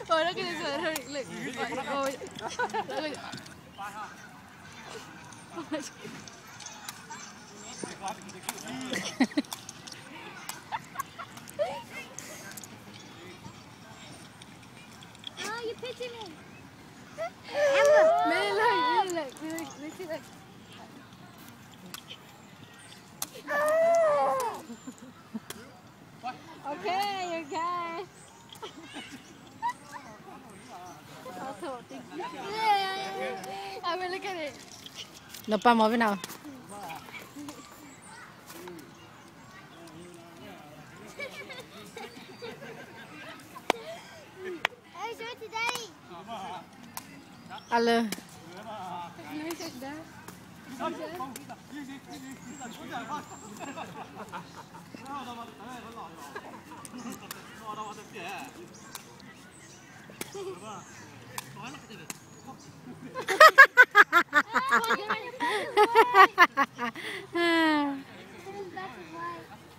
Ora que se agarró, le, le, Oh, you picture me. Mira, look, mira, look, mira, mira, mira. Okay, you're good. Awesome, thank you. I will look at it. Nawˬ pa mawˬ ve naˍ. A leuˬ.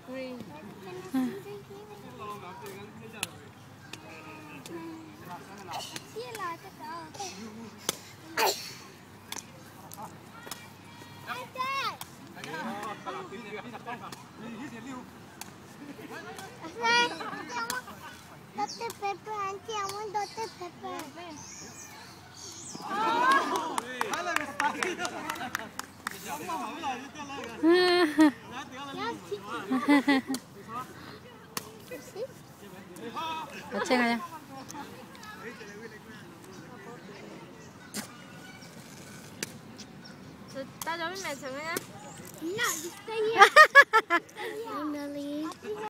Green. Doctor Pepper, auntie, I want Doctor Pepper. Ta cawˬ ve mehˍ cawˬ ve. Finally.